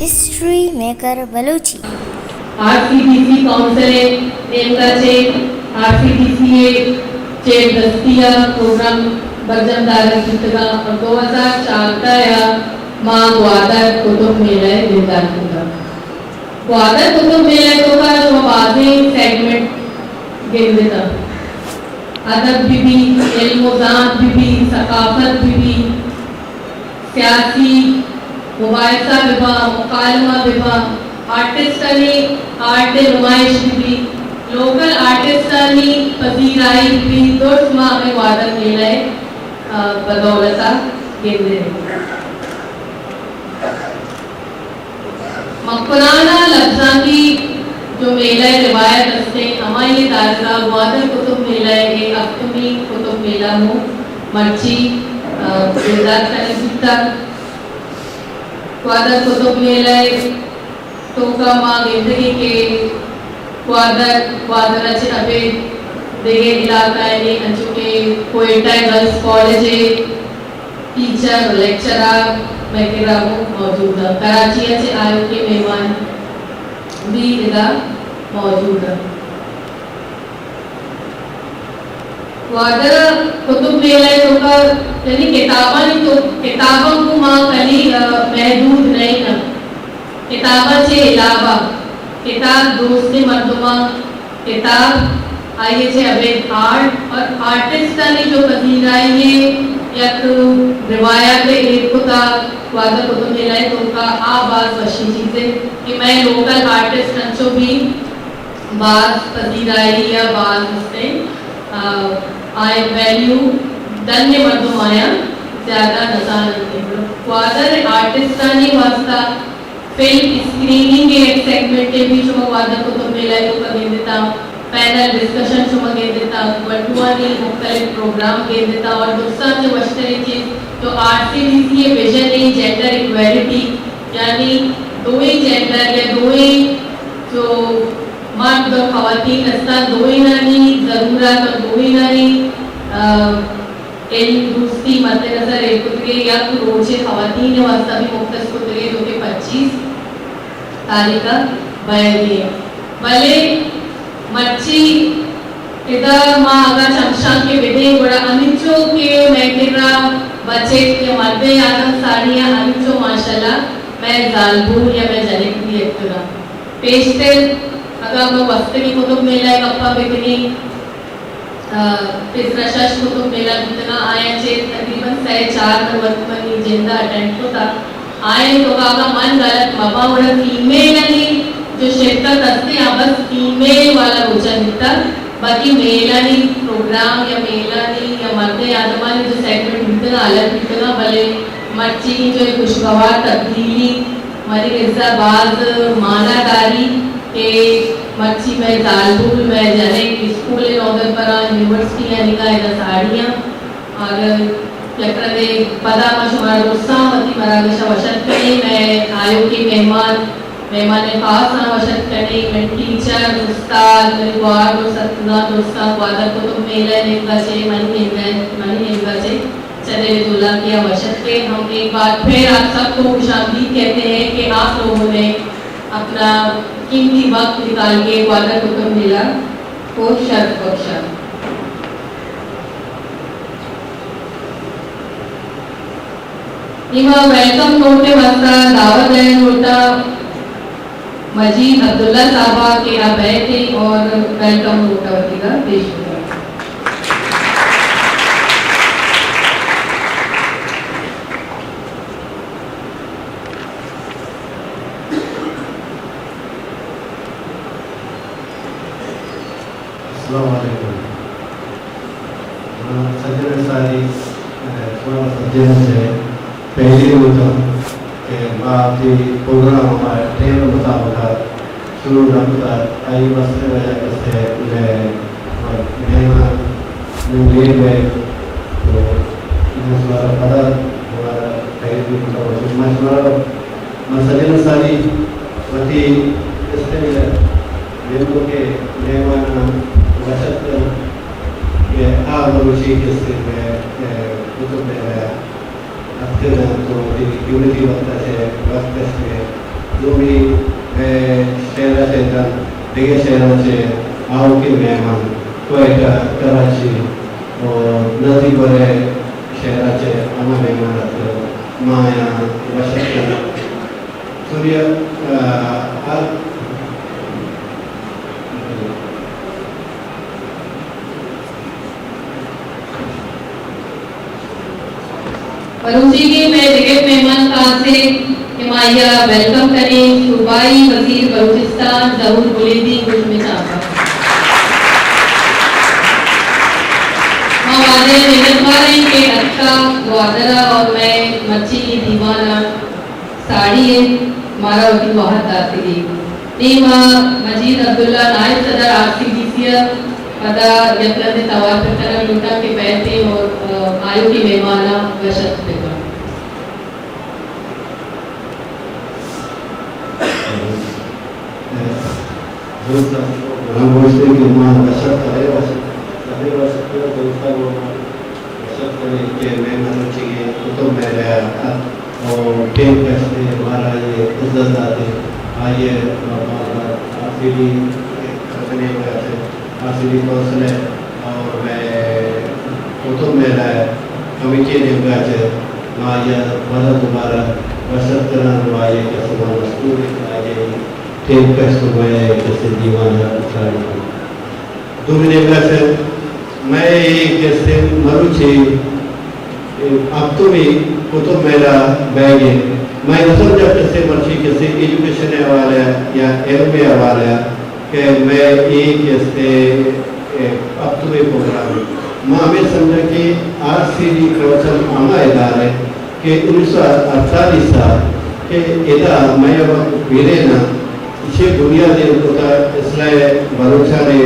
ہسٹری میکر بلوچی۔ آر سی ڈی سی کونسل ءِ نیمگ ءَ چہ آر سی ڈی سی ءِ چیردستی ءَ پروگرام برجم دارگ بیتگ ءُ دو ہزار چاردہ ءَ ما گوادر کتب میلہ ءِ بندات کتگ۔ گوادر کتب میلہ ءِ توکا شما بازیں سیگمنٹ گندتگ، ادب بہ بی، علم و زانت بہ بی، ثقافت بہ بی، سیاسی مباحثہ بہ باں، مکالمہ بہ باں، آرٹسٹانی آرٹ ءِ نمائش بہ بی، لوکل آرٹسٹانی پذیرائی بہ بی، درست ما ہمے گوادر میلہ ءِ، آ، بدولت ءَ گندیں۔ مکران ءَ لبزانکی جو میلہ ءِ روایت استیں، ہمائی ءِ دارگ ءَ گوادر کتب میلہ ءِ اے ہفتمی کتب میلہ مو مرچی، آ، بندات کنگ بیتگ۔ گوادر کتب میلہ ءِ توکا ما گندگیں کہ گوادر، گوادر ءَ چہ ابید دگہ علاقہ یعنی انچو کہ کوئٹہ ءِ گرلز کالج ءِ ٹیچر، لیکچرر مئے کرا موجود انت۔ کراچی ءَ چہ آیوکیں مہمان بھی ادا موجود انت۔ گوادر ءِ کتب میلہ ءِ توکا یعنی کتابانی تو، کتاباں کو ما خالی، آ، محدود نہیں نا۔ کتاباں چہ علاوہ کتاب دوستیں مردماں، کتاب آئی ءَ چہ ابید آرٹ اور آرٹسٹانی جو پذیرائی ءِ یک روایت ءَ ایر کتا گوادر کتب میلہ ءِ توکا، آ باز وشیں چیزے کہ مئے لوکل آرٹسٹ انچو بھی باز پذیرائی یا باز استیں، آ، آئی ویلیو دننے مردم آیاں زیادہ نزان انت۔ گوادر آرٹسٹانی واسطہ فلم اسکریننگ ءِ یک سیگمنٹ ءَ بھی شما گوادر کتب میلہ ءِ توکا گندتا، پینل ڈسکشن شما گندتا، ون ٹو ون ءِ مختلف پروگرام گندتا اور درستاں چہ وشتریں چیز جو آر سی ڈی سی ءِ ویژن ءِ جینڈر ایکویلٹی، یعنی دوئیں جینڈر یا دوئیں جو مرد اور خواتین استاں، دوئینانی ضرورت اور دوئینانی، آ، علم دوستی مد نظر ایر کتگے، یک روچے خواتین ءِ واسطہ بھی مختص کتگے جو کہ پچیس تاریخ ءَ بئیگی انت۔ بلے مرچی ادا ما اگاں چمشانکے بدیں گڑا ہمینچو کہ مئے کرا بچک یا مردیں آدم ساڑی ءَ ہمینچو ماشاءاللہ مئے زالبول یا مئے جنک بھی اتکگاں۔ پیشتر اگاں ما گوستگیں کتب میلہ ءِ گپاں بکنیں، آ، پیسرا شش کتب میلہ بیتگاں، آیاں چہ تقریباً سئے چار من وت منی جند ءَ اٹینڈ کتا۔ آیانی توکا اگاں من غلط مباں گڑا فیمیلانی جو شرکت استیں، آ بس فیمیل والا روچا بیتگ، باقی میلانی پروگرام یا میلانی یا مردیں آدمانی جو سیگمنٹ بیتگاں، الگ بیتگاں، بلے مرچی جو اے خوشگوار تبدیلی منی گسا باز مانا داری کہ مرچی مئے زالبول، مئے جنک اسکول ءِ نودربراں، یونیورسٹی ءِ نیگا ادا ساڑی آں۔ اور یک رندے پدا ما شمارا درساں وتی مراگش ءَ وش اتک کنیں۔ مئے آیوکیں مہمان، مہمان خاص آں وش اتک کنیں۔ منی ٹیچر، استاد، منی گوار درس اتکگاں، درساں گوادر کتب میلہ ءِ نیمگا چہ، منی نیمگا، منی نیمگا چہ۔ چہ دل دھڑلکیاں وش اتک کہ ہم ایک بار پھر آپ سب کو خوش آمدید کہتے ہیں کہ آپ لوگوں نے اپنا قیمتی وقت نکال کے گوادر کتب میلہ کو شرف بخشا۔ ایما ویلکم نوٹ ءِ واسطہ دعوت دیگ لوٹاں مجید عبداللہ صاحبہ کہ آ بئیت اور ویلکم نوٹ ءَ وتیگا پیش بکنت۔ السلام علیکم۔ من سجن ساری، اے، شما سجن سے پہلی روز ہم کہ ما وتی پروگرام ہمارے ٹائم مطابق شروع نہ کتا، آئی واسطے وجہ کسے مئے مہمان من لیٹ گئے، تو من شمارا پدا دوبارہ خیر بھی متوجہ۔ من شمارا، من سجن ساری وتی اسٹیج ءِ نیمگ ءِ مہماناں وش اتک کناں کہ آ مروچی کسے مئے، اے، کتب میلہ ءَ اتکگ انت و وتی قیمتی وقت ءَ چہ وقت کشگ ءَ دومی مئے شہر ءَ چہ تاں دگہ شہر ءَ چہ آؤکیں مہمان، کوئٹہ، کراچی ءُ نزیک ورے شہر ءَ چہ ہما مہمان اتکگ، ما آیاں وش اتک کناں۔ سوریا، آ، آ، مروچیگیں مئے دگہ مہمان خاص اِنت کہ ما آئی ءَ ویلکم کنیں، صوبائی وزیر بلوچستان ظہور بلیدی، گوش مچ آپ ءَ۔ ما واجہ ءِ منتوار ایں کہ اتکا گوادر ءَ اور مئے مرچیگیں دیوان ءَ ساڑی اِنت، مارا وتی واہگ داتگی۔ نی ما مجید عبداللہ نائب صدر آر سی ڈی سی ءَ پدا یک رندے توار پر کنگ لوٹاں کہ بیت ایں اور، آ، آیوکیں مہماناں وش اتک بہ کنت۔ دوستاں، من گوشت کہ ما وش اتک کنیں، وش اتک کنیں، دوستاں، وش اتک کنیں کہ مئے مروچیگیں قطب مئے نیمگ ءَ اتک ءُ ٹیم کشت ءُ مارا اے عزت دات ءُ آئی ءَ ما بار بار آر سی ڈی سی ءِ نیمگ ءَ چہ، آر سی ڈی کونسل ءَ اور مئے قطب مئے نیمگ ءَ کمیٹی ءِ نیمگ ءَ چہ ما آئی ءَ پدا دوبارہ وش اتک کناں ءُ آئی ءَ کہ سما مستور ءَ آئی ءَ ٹیم کشت ءُ مئے کسے دیوان ءَ ساڑی کنت۔ دومی نیمگ ءَ چہ مئے اے کسے مروچی ہپتمی قطب میلہ بیگ ءَ، مئے نہ سمجھا کسے مرچی کسے ایجوکیشن ءِ حوالہ ءَ یا علم ءِ حوالہ ءَ کہ مئے اے کسے، اے، ہپتمی پروگرام۔ ما ہمے سمجھا کہ آر سی ڈی کونسل ہما ادارہ کہ انیس سو اڑتالیس ءَ کہ ادا مئے وت پیریناں ایشی بنیاد ایر کتگ اصلاح بلوچانی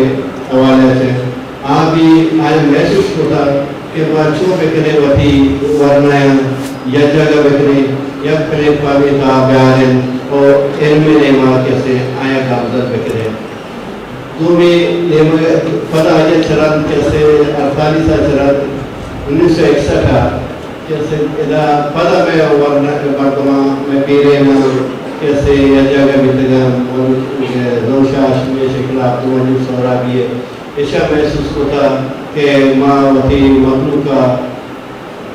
حوالہ ءَ چہ۔ آ بھی آئی محسوس کتگ کہ ما چون بکنیں وتی ورنایاں یک جاگہ بکنیں، یک پلیٹ فارمے تہا بیاریں اور علم ءِ نیما کسے آیاں گامزد بکنیں۔ دومی نیمگ ءَ پدا آئی ءَ چہ رند کسے اڑتالیس ءَ چہ رند انیس سو اکسٹھ ءَ کسے ادا پدا مئے ورنا مردماں، مئے پیریناں کسے یک جاگہ بیتگاں، نور شاہ ہاشمی ءِ شکل ءَ، عبدالمجید سہرابی ءِ، ایشاں محسوس کتگ کہ ما وتی مخلوق ءَ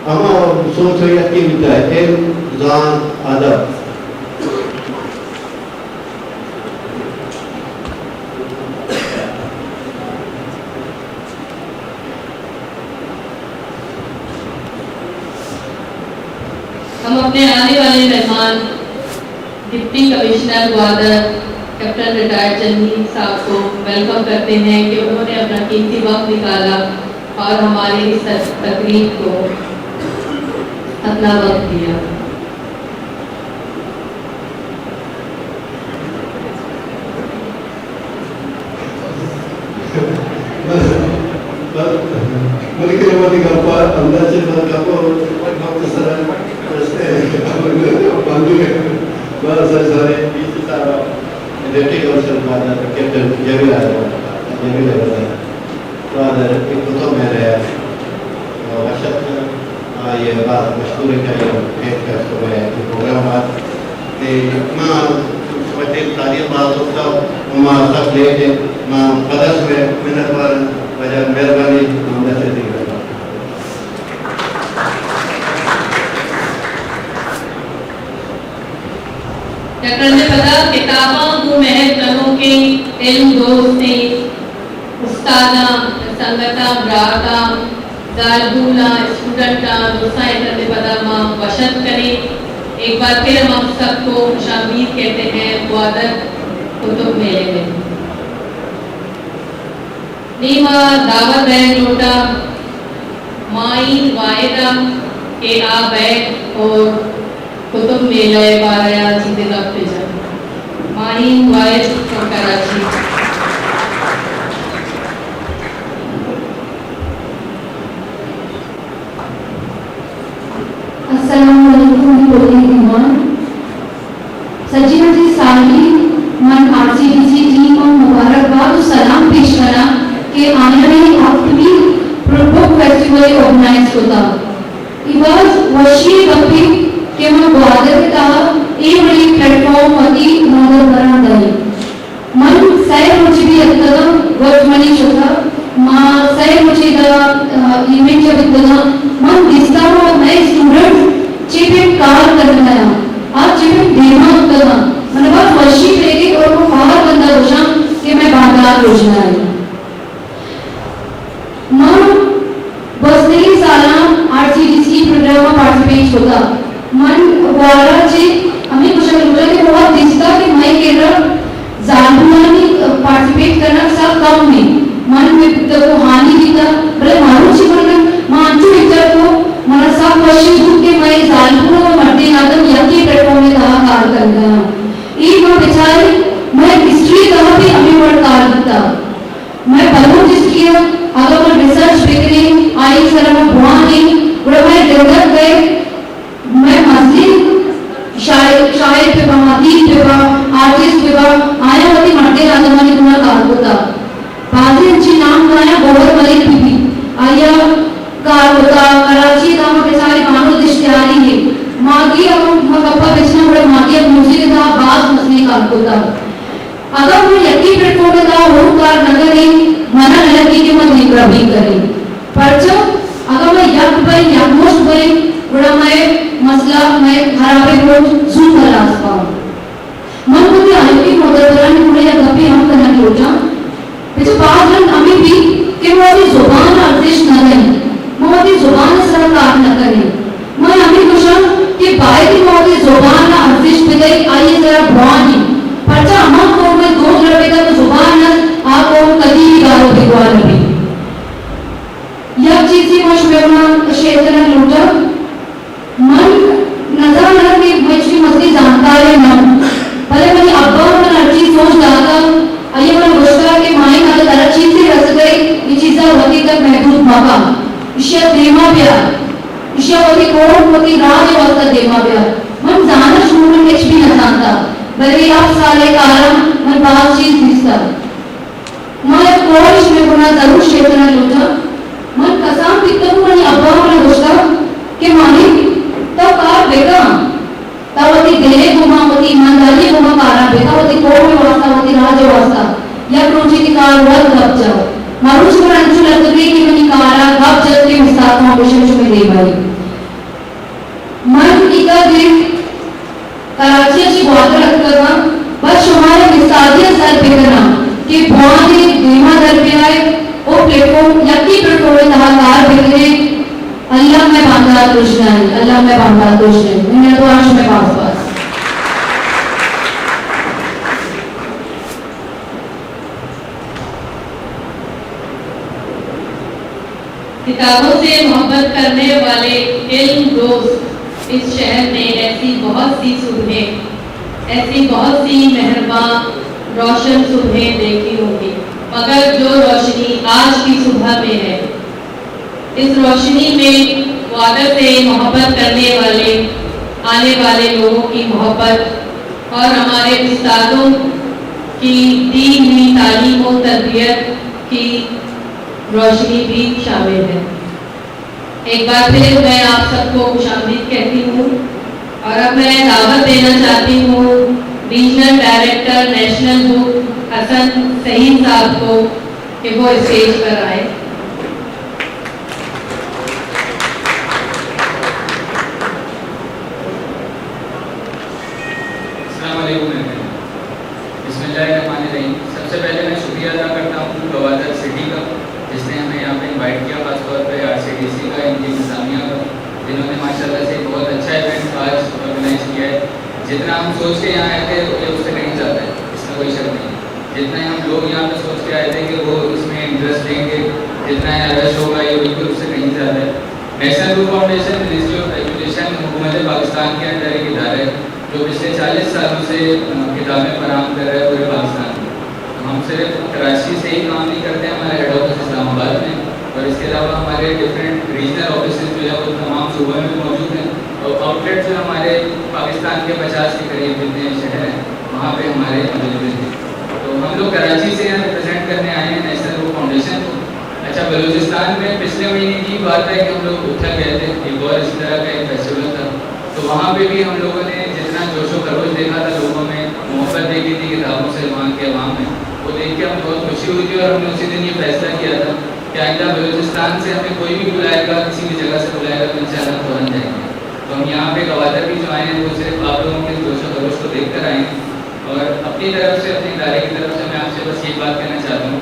ہما سوچ ءَ یکے بیتگ، علم، زانت، ادب۔ ہم اپنے آنے والے مہمان ڈپٹی کمشنر گوادر کیپٹن ریٹائرڈ چنی صاحب کو ویلکم کرتے ہیں کہ انہوں نے اپنا قیمتی وقت نکالا اور ہماری اس تقریب کو اپنا وقت دیا۔ بس، بس، من کہ وتی گپ ءَ انداز چہ من گپ ءَ وقت سر ءَ بند کت۔ بس، سر، سر، ڈی سی صاحب، ڈپٹی کمشنر گوادر کیپٹن جمیل احمد، جمیل احمد۔ گوادر ءِ قطب مئے نیمگ ءَ وش اتک کناں۔ آئی ءَ باز مشکور ایں کہ آئی ءَ ٹیم کشت ءُ مئے اے پروگرام ءَ اتک۔ تے ما شمئے ٹیم تاریخ باز زرت ءُ ما سک لیٹ ایں۔ ما پدا شمئے منتوار ایں۔ واجہ مہربانی، ہمدا چہ دیر۔ یک رندے پدا کتاباں گوں مہر کنوکیں علم دوستیں استاداں، سنگتاں، براتاں، زالبولاں، اسٹوڈنٹاں، درستاں یک رندے پدا ما وش اتک کنیں۔ ایک بار پھر ہم آپ سب کو خوش آمدید کہتے ہیں گوادر قطب میلے میں۔ نی ما دعوت دئیگ لوٹاں ماہین واحد ءَ کہ آ بئیت اور قطب میلہ ءِ بارہ ءَ چیزے گپ بہ جنت۔ ماہین واحد فرام کراچی۔ السلام علیکم بی بی سی ءِ دیوان۔ سجیناں چہ ساری من آر سی ڈی سی ٹیم ءَ مبارکباد ءُ سلام پیش کناں کہ آیاں اے ہپتمی بک فیسٹیول آرگنائز کتگ۔ اے باز وشی ءِ گپے کہ ما گوادر ءِ تہا اے وڑیں پلیٹ فارم وتی نودربراں دئے۔ من سئے روچے بھی اتکگاں، گوست منی شتہ، ما سئے روچے دا، آ، ایونٹ ءَ بیتگاں۔ من دیستہ ما مئے اسٹوڈنٹ چے پیم کار کنگ ءَ آں، آ چے پیم دیما اتکگاں۔ من باز وشی پیگے اور من باہر بندہ گوشاں کہ مئے باندات روشنا ایں۔ من گوستگیں سالاں آر سی ڈی سی پروگرام ءَ پارٹیسپیٹ کتگ۔ من گوارا چہ ہمے گوشگ لوٹاں کہ من وت دیستگ کہ مئے کرا زالبولانی پارٹیسپیٹ کنگ سک کم انت۔ من بہ بوتگ ءُ ہانی بیتگ، بلے مروچی من، من انچو انجوائے کت، منا سک وشی بوت کہ مئے زالبول ءُ مردین آدم یکیں پلیٹ فارم ءِ تہا کار کنگ ءَ انت۔ اے ما بچاریں، مئے ہسٹری ءِ تہا بھی ہمے وڑ کار بیتگ۔ مئے بلوچ ہسٹری ءَ اگاں ما ریسرچ بکنیں، آئی ءِ سرا ما بوانیں، گڑا مئے گندگ کئیت، مئے مزنیں شاعر، شاعر بہ باں، ادیب بہ باں، آرٹسٹ بہ باں، آیاں وتی مردین آدمانی گوما کار کتگ۔ بازیں انچیں نام کایاں، گوہر ملک بہ بیت، آئی ءَ کار کتگ۔ کراچی ءِ تہا ما بچاریں بانو دشتیاری ایں، ماگی ءَ ما گپ ءَ بجناں، گڑا ماگی ءَ میوزک ءِ تہا باز مزنیں کار کتگ۔ اگاں ما یکیں پلیٹ فارم ءِ تہا ہور کار نہ کنیں، منا نہ لگی کہ ما دیمروی کنیں۔ پرچا؟ اگاں ما یک بئیں، یکمشت بئیں، گڑا مئے مسئلہ، مئے ہرابیں روچ زوت ہلاس باں۔ من وتی آیوکیں مدبرانی گوما یک گپے ہم کنگ لوٹاں۔ بچہ باز رند ہمے بیت کہ ما وتی زبان ءَ ارزشت نہ دئیں، ما وتی زبان ءِ سرا کار نہ کنیں۔ من ہمے گوشاں کہ باید ما وتی زبان ءَ ارزشت بدئیں، آئی ءِ سرا بوانیں، پرچا ہما قوم ءِ دود ربیدگ ءُ زبان است، آ قوم کدی گار ءُ بیگواہ نہ بیت۔ یک چیزے ما شمئے گوما شیئر کنگ لوٹاں۔ من نزاناں کہ من چی مزنیں زانتکارے نہ آں، بلے منی ابا من ہرچی سوج داتگ، آئی ءَ من گوشتگ کہ ماہین، اگاں ترا چیزے رسگ ءَ، اے چیز ءَ وتی تک محدود مکن، ایشی ءَ دیما بیار، ایشی ءَ وتی قوم، وتی راج ءِ واستہ دیما بیار۔ من زاناں شمئے من ہچ بھی نہ زانتگ، بلے ہپت سال ءِ کاراں من باز چیز دیستگ۔ ما یک کارے شمئے گوما ضرور شیئر کنگ لوٹاں۔ من کسان بیتگ ءُ منی ابا منا گوشتگ کہ ماہین، تو کار بکن، تو وتی دل ءِ گوما، وتی ایمانداری ءِ گوما کاراں بکن، وتی قوم ءِ واستہ، وتی راج ءِ واستہ۔ یک روچے تئی کار وت گپ جت۔ مروچی من انچو لگتگ کہ منی کار ءَ گپ جت کہ مستاق فاؤنڈیشن شمئے دیما اِنت۔ من ادا دیر کراچی ءَ چہ گوادر اتکگاں، بس شمارا مثالی ءَ سر بکناں کہ بوان ءَ دیما در بیائے ءُ پلیٹ فارم، یکیں پلیٹ فارم ءِ تہا کار بکنیں۔ اللہ مئے باندات روشنا اِنت، اللہ مئے باندات روشنا اِنت۔ منتوار شمئے باز باز۔ کتابوں سے محبت کرنے والے علم دوست اس شہر میں ایسی بہت سی صبحیں، ایسی بہت سی مہرباں روشن صبحیں دیکھی ہوں گی، مگر جو روشنی آج کی صبح میں ہے، اس روشنی میں گوادر سے محبت کرنے والے، آنے والے لوگوں کی محبت اور ہمارے استادوں کی دی ہوئی تعلیم و تربیت کی روشنی بھی شامل ہے۔ ایک بار پھر میں آپ سب کو خوش آمدید کہتی ہوں اور اب میں دعوت دینا چاہتی ہوں ریجنل ڈائریکٹر نیشنل بک حسن سعید صاحب کو کہ وہ اسٹیج پر آئیں۔ السلام علیکم everyone۔ بسم اللہ الرحمن الرحیم۔ سب سے پہلے میں شکریہ ادا کرتا ہوں گوادر سٹی کا، جس نے ہمیں یہاں پہ انوائٹ کیا، خاص طور پہ آر سی ڈی سی کا، ان کی انتظامیہ کا، جنہوں نے ماشاءاللہ سے بہت اچھا ایونٹ آج آرگنائز کیا ہے۔ جتنا ہم سوچ کے یہاں آئے تھے، یہ اس سے کہیں زیادہ ہے، اس میں کوئی شک نہیں ہے۔ جتنے ہم لوگ یہاں پہ سوچ کے آئے تھے کہ وہ اس میں انٹرسٹ لیں گے، جتنا یہاں رش ہوگا، یہ بالکل اس سے کہیں زیادہ ہے۔ نیشنل بک فاؤنڈیشن منسٹری آف ایجوکیشن، حکومت پاکستان کے انڈر ایک ادارہ ہے، جو پچھلے چالیس سالوں سے، آ، کتابیں فراہم کر رہا ہے پورے پاکستان میں۔ تو ہم صرف کراچی سے ہی کام نہیں کرتے، ہمارا ہیڈ آفس اسلام آباد میں، اور اس کے علاوہ ہمارے ڈفرینٹ ریجنل آفیسز جو ہے وہ تمام صوبوں میں بھی موجود ہیں، اور آؤٹ لیٹ جو ہمارے پاکستان کے پچاس کے قریب جتنے شہر ہیں، وہاں پہ ہمارے اویلیبل ہیں۔ تو ہم لوگ کراچی سے یہاں ریپرزینٹ کرنے آئے ہیں نیشنل بک فاؤنڈیشن کو۔ اچھا، بلوچستان میں پچھلے مہینے کی بات ہے کہ ہم لوگ اتھل گئے تھے، ایک اور اسی طرح کا ایک فیسٹیول تھا، تو وہاں پہ بھی ہم لوگوں نے جتنا جوش و خروش دیکھا تھا لوگوں میں، محبت دیکھی تھی کتابوں سے وہاں کے عوام میں، وہ دیکھ کے ہمیں بہت خوشی ہوئی تھی اور ہم نے اسی دن یہ فیصلہ کیا تھا کہ آئندہ بلوچستان سے ہمیں کوئی بھی بلائے گا، کسی بھی جگہ سے بلائے گا، تو انشاءاللہ ہم فوراً جائیں گے۔ تو ہم یہاں پہ گوادر بھی جو آئے ہیں، وہ صرف آپ لوگوں کے جوش و خروش کو دیکھ کر آئے ہیں اور اپنی طرف سے، اپنے ادارے کی طرف سے میں آپ سے بس یہ بات کہنا چاہتا ہوں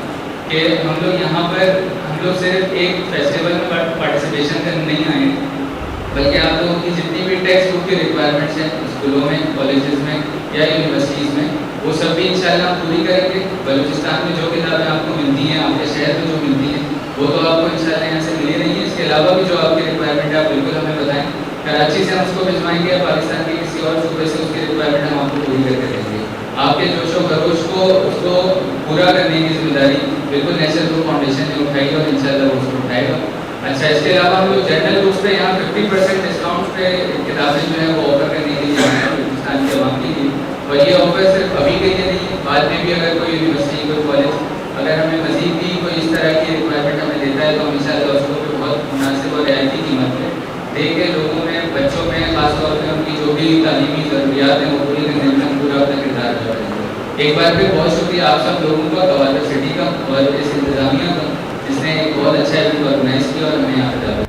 کہ ہم لوگ یہاں پر، ہم لوگ صرف ایک فیسٹیول میں پارٹ-، پارٹیسپیشن کرنے نہیں آئے ہیں، بلکہ آپ لوگوں کی جتنی بھی ٹیکسٹ بک کی ریکوائرمنٹس ہیں اسکولوں میں، کالجز میں یا یونیورسٹیز میں، وہ سب بھی انشاءاللہ ہم پوری کریں گے۔ بلوچستان میں جو کتابیں آپ کو ملتی ہیں، آپ کے شہر میں جو ملتی ہیں، وہ تو آپ کو انشاءاللہ یہاں سے مل ہی رہی ہیں۔ اس کے علاوہ بھی جو آپ کی ریکوائرمنٹ ہے، آپ بالکل ہمیں بتائیں، کراچی سے ہم اس کو بھجوائیں گے یا پاکستان کے کسی اور صوبے سے اس کی ریکوائرمنٹ ہم آپ کو پوری کر کے دیں گے۔ آپ کے جوش و خروش کو، اس کو پورا کرنے کی ذمہ داری بالکل نیشنل بک فاؤنڈیشن نے اٹھائی ہے اور انشاءاللہ وہ اس کو اٹھائے گا۔ اچھا، اس کے علاوہ ہم لوگ جنرل بکس پہ یہاں ففٹی پرسینٹ ڈسکاؤنٹ پہ کتابیں جو ہے وہ آفر کرنے کے لیے آئے ہیں بلوچستان کے عوام کے لیے، اور یہ آفر صرف ابھی کے لیے نہیں ہے، بعد میں بھی اگر کوئی یونیورسٹی، کوئی کالج اگر ہمیں مزید بھی کوئی اس طرح کی ریکوائرمنٹ ہمیں دیتا ہے تو ہم انشاءاللہ اس کو بھی بہت مناسب اور رعایتی قیمت پہ دے کے لوگوں میں، بچوں میں خاص طور پہ ان کی جو بھی تعلیمی ضروریات ہیں وہ پوری کرنے میں ہم پورا اپنا کردار ادا کریں گے۔ ایک بار پھر بہت شکریہ آپ سب لوگوں کا، گوادر سٹی کا اور اس انتظامیہ کا، جس نے ایک بہت اچھا ایونٹ آرگنائز کیا اور ہمیں یہاں پہ دعوت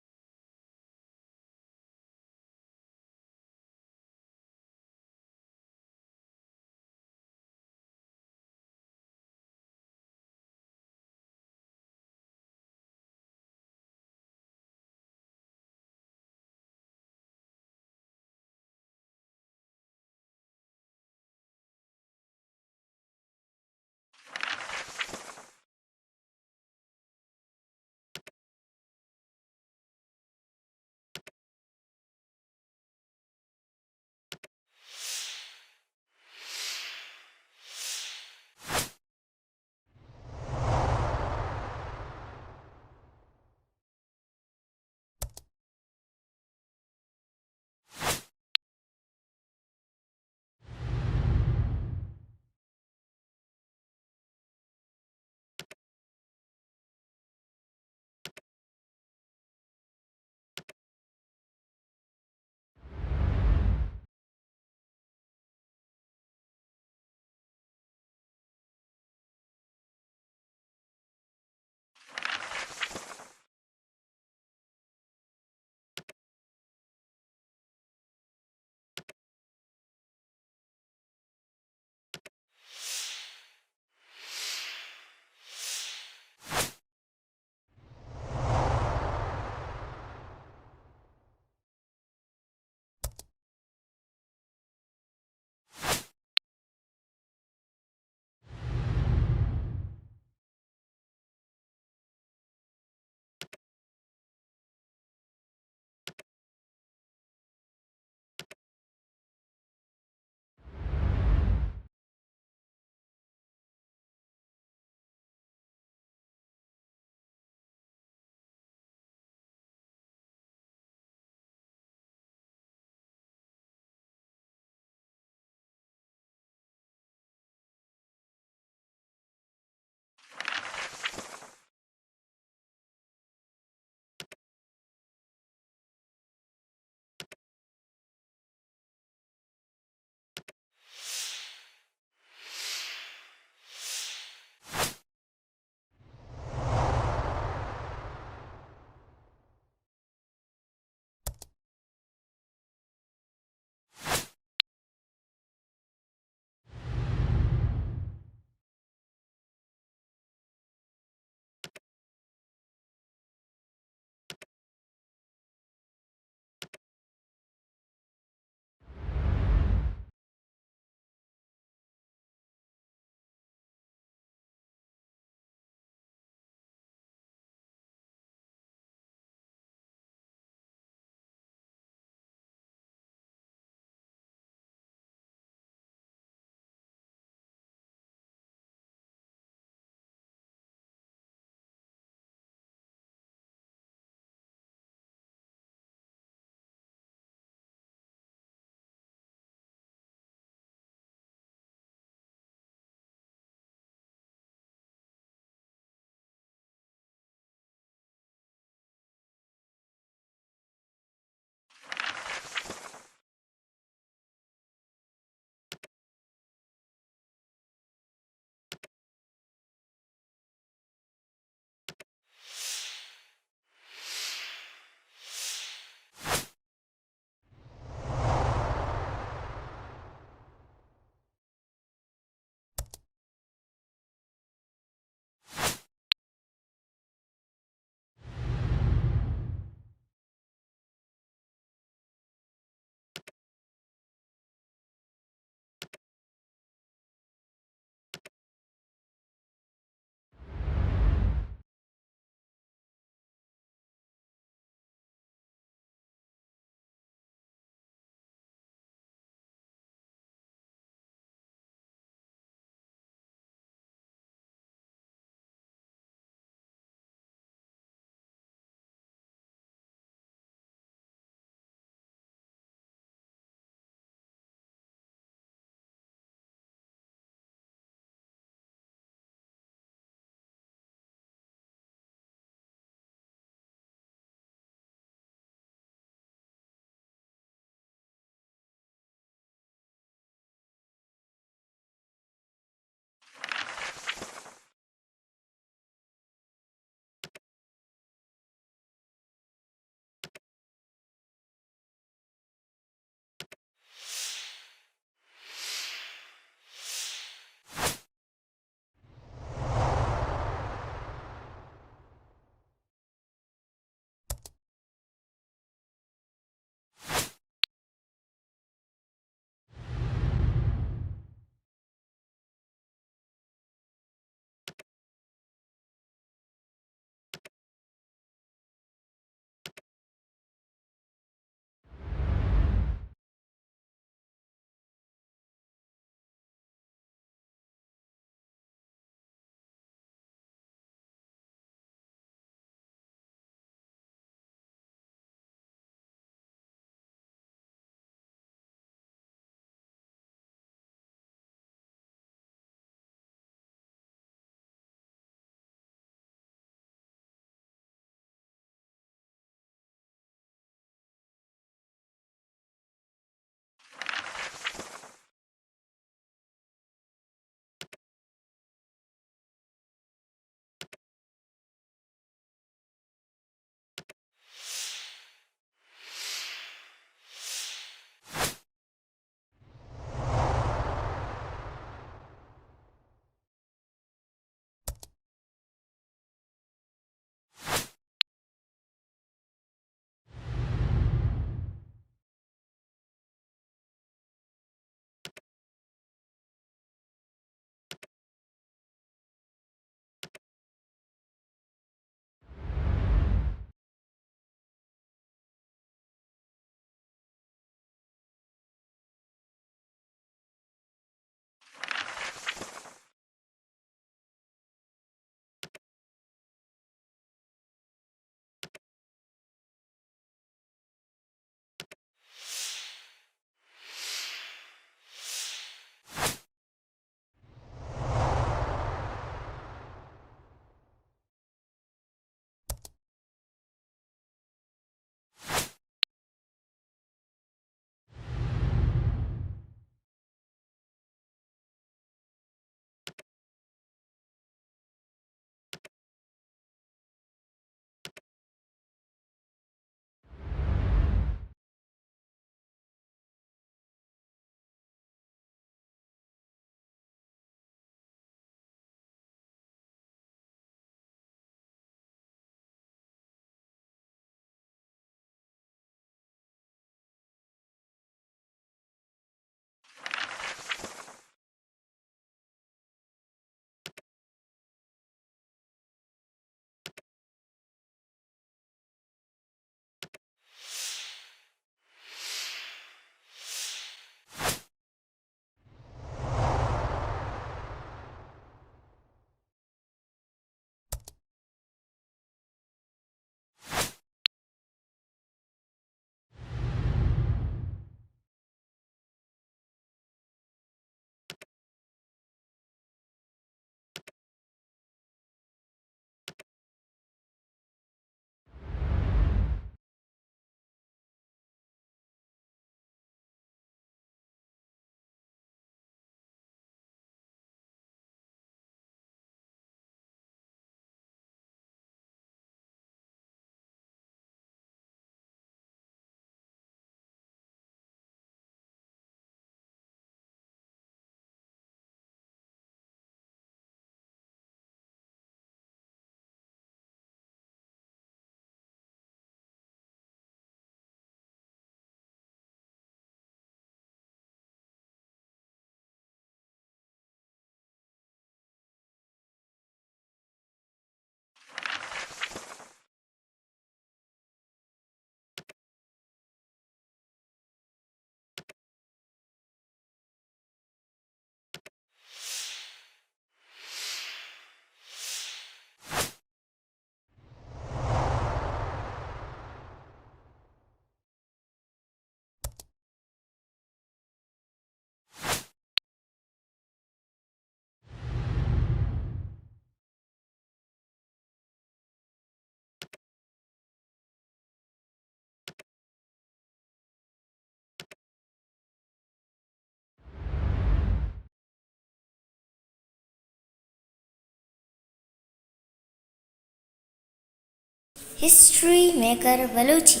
ہسٹری میکر بلوچی۔